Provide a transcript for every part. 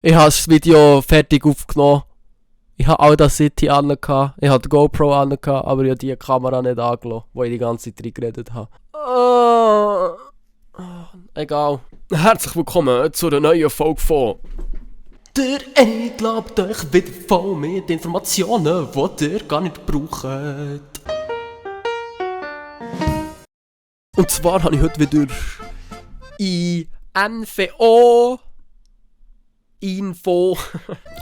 Ich habe das Video fertig aufgenommen. Ich habe Audacity an, ich habe die GoPro an, aber ich habe die Kamera nicht angelassen, wo ich die ganze Zeit reingeredet habe. Egal. Herzlich willkommen zu einer neuen Folge von Der glaubt euch wieder voll mit Informationen, die ihr gar nicht braucht. Und zwar habe ich heute wieder Info.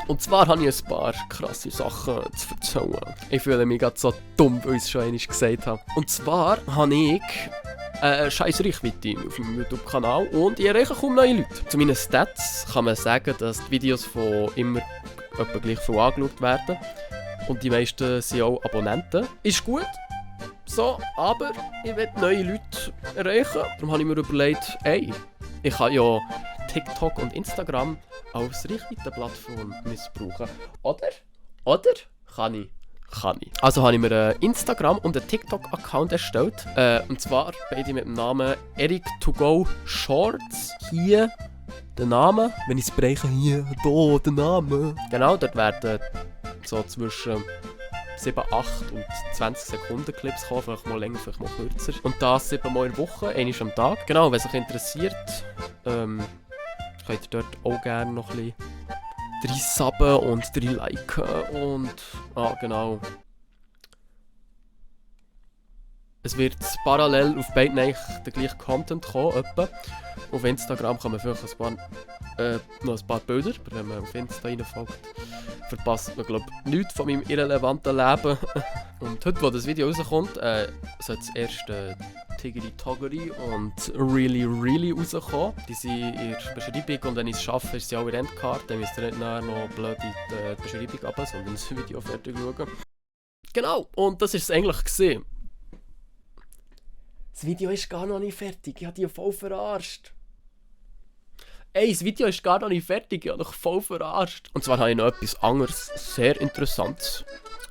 Und zwar habe ich ein paar krasse Sachen zu erzählen. Ich fühle mich gerade so dumm, weil ich es schon einmal gesagt habe. Und zwar habe ich scheiß Reichweite auf meinem YouTube-Kanal und ich erreiche kaum neue Leute. Zu meinen Stats kann man sagen, dass die Videos von immer etwa gleich viel angeschaut werden. Und die meisten sind auch Abonnenten. Ist gut. So, aber ich will neue Leute erreichen. Darum habe ich mir überlegt, ich kann ja TikTok und Instagram als Reichweitenplattform missbrauchen. Oder? Kann ich. Also habe ich mir einen Instagram- und einen TikTok-Account erstellt. Und zwar beide mit dem Namen Eric2Go-Shorts. Hier der Name. Wenn ich es breche, hier, da, der Name. Genau, dort werden so zwischen 7, 8 und 20 Sekunden Clips kommen, vielleicht mal länger, vielleicht mal kürzer. Und das 7 Mal in der Woche, einmal am Tag. Genau, wenn es euch interessiert, könnt ihr dort auch gerne noch ein bisschen subben und liken und genau. Es wird parallel auf beiden eigentlich der gleiche Content kommen, etwa. Auf Instagram kann man vielleicht noch ein paar Bilder, aber wenn man auf Insta reinfolgt, verpasst man, glaube ich, nichts von meinem irrelevanten Leben. Und heute, wo das Video rauskommt, soll das erste Tiggeri Toggeri und Really rauskommen. Die sind in der Beschreibung und wenn ich es schaffe, ist sie auch in der Endcard. Dann müsst ihr nicht nachher noch blöd in die Beschreibung runter, sondern das Video fertig schauen. Genau, und das war es eigentlich gewesen. Das Video ist gar noch nicht fertig, ich habe die voll verarscht. Das Video ist gar noch nicht fertig, ich habe dich voll verarscht. Und zwar habe ich noch etwas anderes, sehr Interessantes.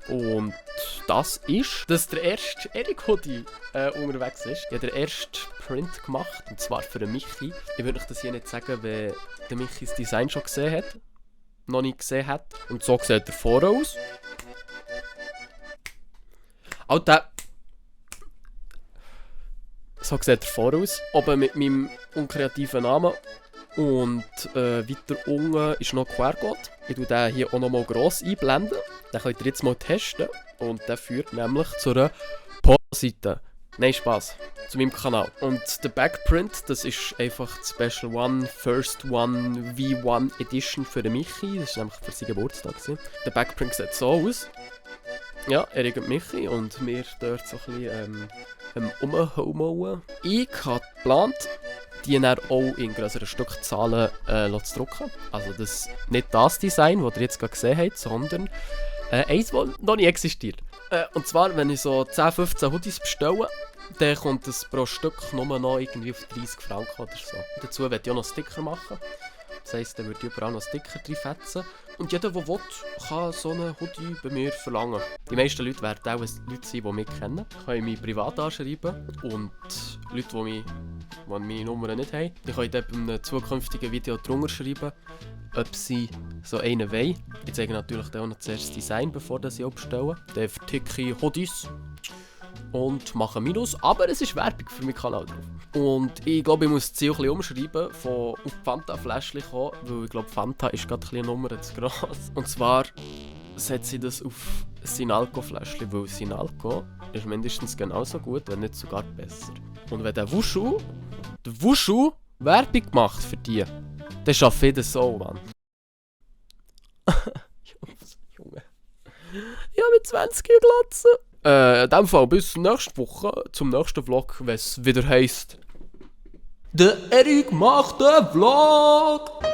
Und das ist, dass der erste Eric Hoodie unterwegs ist. Ich habe den ersten Print gemacht, und zwar für den Michi. Ich würde euch das hier nicht sagen, wenn der Michi das Design schon gesehen hat. Noch nicht gesehen hat. Und so sieht er vorne aus. Alter. So sieht er vorne aus. Oben mit meinem unkreativen Namen. Und weiter unten ist noch QR-Code. Ich tue den hier auch noch mal gross einblenden. Den könnt ihr jetzt mal testen. Und der führt nämlich zu einer Porno-Seite. Nein, Spaß. Zu meinem Kanal. Und der Backprint, das ist einfach die Special One, First One, V1 Edition für den Michi. Das war nämlich für seinen Geburtstag. Der Backprint sieht so aus. Ja, Erik und Michi und wir dort so ein bisschen rumhomoen. Ich habe geplant, die dann auch in größeren Stückzahlen zu drucken. Also nicht das Design, das ihr jetzt gerade gesehen habt, sondern eins, das noch nicht existiert. Und zwar, wenn ich so 10, 15 Hoodies bestelle, dann kommt es pro Stück nur noch irgendwie auf 30 Franken oder so. Und dazu werde ich auch noch Sticker machen. Das heisst, dann würde ich überall noch Sticker reinfetzen. Und jeder, der will, kann so einen Hoodie bei mir verlangen. Die meisten Leute werden auch Leute sein, die mich kennen. Die können mich privat anschreiben. Und Leute, die meine Nummer nicht haben, die können dann bei einem zukünftigen Video drunter schreiben, ob sie so einen wollen. Ich zeige natürlich dann auch noch zuerst das Design, bevor sie auch bestellen. Dann verticke ich Hoodies und mache Minus, aber es ist Werbung für meinen Kanal drauf. Und ich glaube, ich muss das Ziel ein bisschen umschreiben, von auf Fanta-Fläschchen kommen, weil ich glaube, Fanta ist gerade ein Nummer zu gross. Und zwar setze ich das auf Sinalco-Fläschchen, weil Sinalco ist mindestens genauso gut, wenn nicht sogar besser. Und wenn der Wushu Werbung macht für die, dann schaffe ich das so, Mann. Junge. Ich habe mit 20 gelassen. In dem Fall bis nächste Woche zum nächsten Vlog, wenn es wieder heisst: Der Erik macht den Vlog!